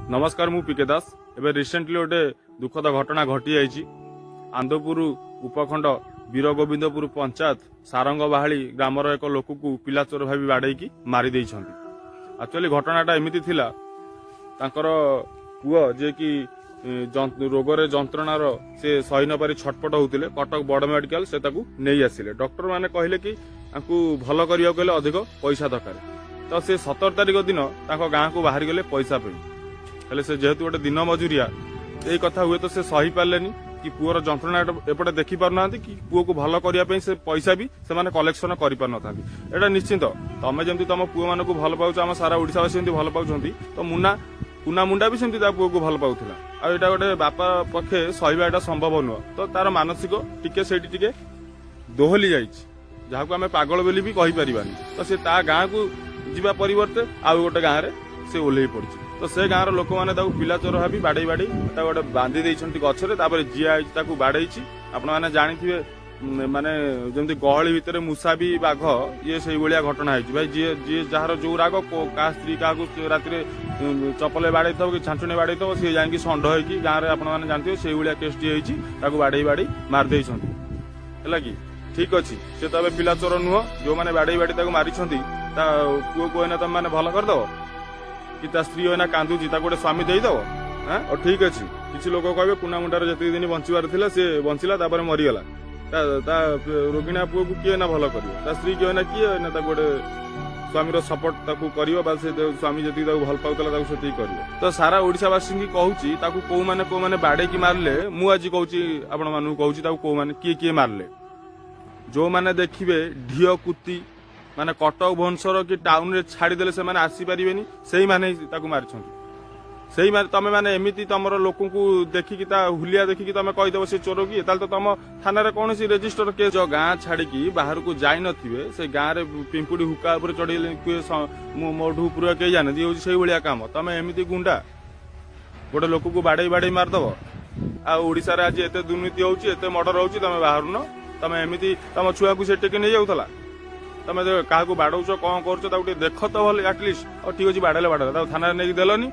ନମସ୍କାର, ମୁଁ ପିକେ ଦାସ। ଏବେ ରିସେଣ୍ଟଲି ଗୋଟେ ଦୁଃଖଦ ଘଟଣା ଘଟିଯାଇଛି। ଆନ୍ଦପୁର ଉପଖଣ୍ଡ ବୀରଗୋବିନ୍ଦପୁର ପଞ୍ଚାୟତ ସାରଙ୍ଗବାହାଳି ଗ୍ରାମର ଏକ ଲୋକକୁ ପିଲାଚୋର ଭାବି ବାଡ଼େଇକି ମାରି ଦେଇଛନ୍ତି। ଆକ୍ଚୁଆଲି ଘଟଣାଟା ଏମିତି ଥିଲା, ତାଙ୍କର ପୁଅ ଯିଏକି ରୋଗରେ ଯନ୍ତ୍ରଣାର ସେ ସହି ନପାରି ଛଟପଟ ହଉଥିଲେ। କଟକ ବଡ଼ ମେଡିକାଲ ସେ ତାକୁ ନେଇ ଆସିଲେ। ଡକ୍ଟର ମାନେ କହିଲେ କି ତାଙ୍କୁ ଭଲ କରିବାକୁ ହେଲେ ଅଧିକ ପଇସା ଦରକାର। ତ ସେ 17 ତାରିଖ ଦିନ ତାଙ୍କ ଗାଁକୁ ବାହାରି ଗଲେ ପଇସା ପାଇଁ। ହେଲେ ସେ ଯେହେତୁ ଗୋଟେ ଦିନ ମଜୁରିଆ, ଏଇ କଥା ହୁଏତ ସେ ସହି ପାରିଲେନି କି ପୁଅର ଯନ୍ତ୍ରଣା ଏପଟେ ଦେଖି ପାରୁନାହାନ୍ତି କି ପୁଅକୁ ଭଲ କରିବା ପାଇଁ ସେ ପଇସା ବି ସେମାନେ କଲେକ୍ସନ କରିପାରୁନଥାନ୍ତି। ଏଇଟା ନିଶ୍ଚିନ୍ତ, ତମେ ଯେମିତି ତମ ପୁଅମାନଙ୍କୁ ଭଲ ପାଉଛ, ଆମ ସାରା ଓଡ଼ିଶାବାସୀ ଯେମିତି ଭଲ ପାଉଛନ୍ତି, ତ ମୁନା କୁନା ମୁଣ୍ଡା ବି ସେମିତି ତା ପୁଅକୁ ଭଲ ପାଉଥିଲା। ଆଉ ଏଇଟା ଗୋଟେ ବାପା ପକ୍ଷେ ସହିବା ଏଇଟା ସମ୍ଭବ ନୁହଁ। ତ ତାର ମାନସିକ ଟିକେ ସେଇଠି ଟିକେ ଦୋହଲି ଯାଇଛି, ଯାହାକୁ ଆମେ ପାଗଳ ବୋଲି ବି କହିପାରିବାନି। ତ ସେ ତା ଗାଁକୁ ଯିବା ପରିବର୍ତ୍ତେ ଆଉ ଗୋଟେ ଗାଁରେ ସେ ଓହ୍ଲେଇ ପଡିଛି। ତ ସେ ଗାଁର ଲୋକମାନେ ତାକୁ ପିଲାଚୋର ଭାବି ବାଡେଇ ବାଡେଇ ତାକୁ ଗୋଟେ ବାନ୍ଧି ଦେଇଛନ୍ତି ଗଛରେ। ତାପରେ ଜିଆ ହେଇଛି, ତାକୁ ବାଡେଇଛି। ଆପଣମାନେ ଜାଣିଥିବେ, ମାନେ ଯେମିତି ଗହଳି ଭିତରେ ମୂଷା ବି ବାଘ, ଇଏ ସେଇଭଳିଆ ଘଟଣା ହେଇଛି ଭାଇ। ଯିଏ ଯିଏ ଯାହାର ଯୋଉ ରାଗ, କାହା ସ୍ତ୍ରୀ କାହାକୁ ରାତିରେ ଚପଲରେ ବାଡେଇଥିବ କି ଛାଞ୍ଚୁଣି ବାଡେଇଥିବ, ସିଏ ଯାଇକି ଷଣ୍ଢ ହେଇକି ଗାଁରେ, ଆପଣମାନେ ଜାଣିଥିବେ, ସେଇଭଳିଆ କେସଟି ହେଇଛି। ତାକୁ ବାଡେଇ ବାଡେଇ ମାରି ଦେଇଛନ୍ତି। ହେଲା କି? ଠିକ ଅଛି, ସେ ତ ଏବେ ପିଲା ଚୋର ନୁହଁ। ଯୋଉମାନେ ବାଡେଇ ବାଡେଇ ତାକୁ ମାରିଛନ୍ତି, ତା ପୁଅକୁ ଏଇନା ତମେ ମାନେ ଭଲ କରିଦବ କି? ତା ସ୍ତ୍ରୀ ଏଇନା କାନ୍ଦୁଛି, ତାକୁ ଗୋଟେ ସ୍ୱାମୀ ଦେଇଦବ? ହଁ, ଆଉ ଠିକ ଅଛି, କିଛି ଲୋକ କହିବେ କୁନା ମୁଣ୍ଡାର ଯେତିକି ଦିନ ବଞ୍ଚିବାର ଥିଲା ସେ ବଞ୍ଚିଲା, ତାପରେ ମରିଗଲା। ତା ତା ରୋଗିଣା ପୁଅକୁ କିଏ ନା ଭଲ କରିବ? ତା ସ୍ତ୍ରୀ କିଏ ନା କିଏ ନା ତାକୁ ଗୋଟେ ସ୍ୱାମୀର ସପୋର୍ଟ ତାକୁ କରିବ ବା ସେ ସ୍ୱାମୀ ଯେତିକି ତାକୁ ଭଲ ପାଉଥିଲା ତାକୁ ସେତିକି କରିବ? ତ ସାରା ଓଡ଼ିଶାବାସୀଙ୍କୁ କହୁଛି, ତାକୁ କୋଉମାନେ କୋଉମାନେ ବାଡେଇକି ମାରିଲେ, ମୁଁ ଆଜି କହୁଛି, ଆପଣମାନଙ୍କୁ କହୁଛି, ତାକୁ କୋଉମାନେ କିଏ କିଏ ମାରିଲେ। ଯୋଉମାନେ ଦେଖିବେ ଢିଅ କୁତି ମାନେ କଟକ ଭୁବନେଶ୍ୱର କି ଟାଉନରେ ଛାଡ଼ିଦେଲେ ସେମାନେ ଆସିପାରିବେନି, ସେଇମାନେ ହିଁ ତାକୁ ମାରିଛନ୍ତି। ସେଇମାନେ। ତମେ ମାନେ ଏମିତି ତମର ଲୋକଙ୍କୁ ଦେଖିକି, ତା ହୁଲିଆ ଦେଖିକି ତମେ କହିଦେବ ସେ ଚୋର କି, ତାହେଲେ ତ ତମ ଥାନାରେ କୌଣସି ରେଜିଷ୍ଟର କେସ୍। ଯୋଉ ଗାଁ ଛାଡିକି ବାହାରକୁ ଯାଇନଥିବେ, ସେ ଗାଁରେ ପିମ୍ପୁଡି ହୁକା ଉପରେ ଚଢେଇଲେ କୁହେ ମୁଁ ମୋଠୁ ଉପରୁଆ କେହି ଜାଣନ୍ତି, ହଉଛି ସେଇଭଳିଆ କାମ। ତମେ ଏମିତି ଗୁଣ୍ଡା, ଗୋଟେ ଲୋକକୁ ବାଡେଇ ବାଡେଇ ମାରିଦବ। ଆଉ ଓଡିଶାରେ ଆଜି ଏତେ ଦୁର୍ନୀତି ହଉଛି, ଏତେ ମର୍ଡର ହଉଛି, ତମେ ବାହାରୁନ। ତମେ ଏମିତି ତମ ଛୁଆକୁ ସେ ଟେକି ନେଇଯାଉଥିଲା। ତମେ କାହାକୁ ବାଡଉଛ, କଣ କରୁଛ, ତାକୁ ଟିକେ ଦେଖ ତ ଭଲ ଆଟଲିଷ୍ଟ। ଆଉ ଠିକ ଅଛି, ବାଡେଇଲେ ବାଡେଇଲେ, ତାକୁ ଥାନାରେ ନେଇକି ଦେଲନି।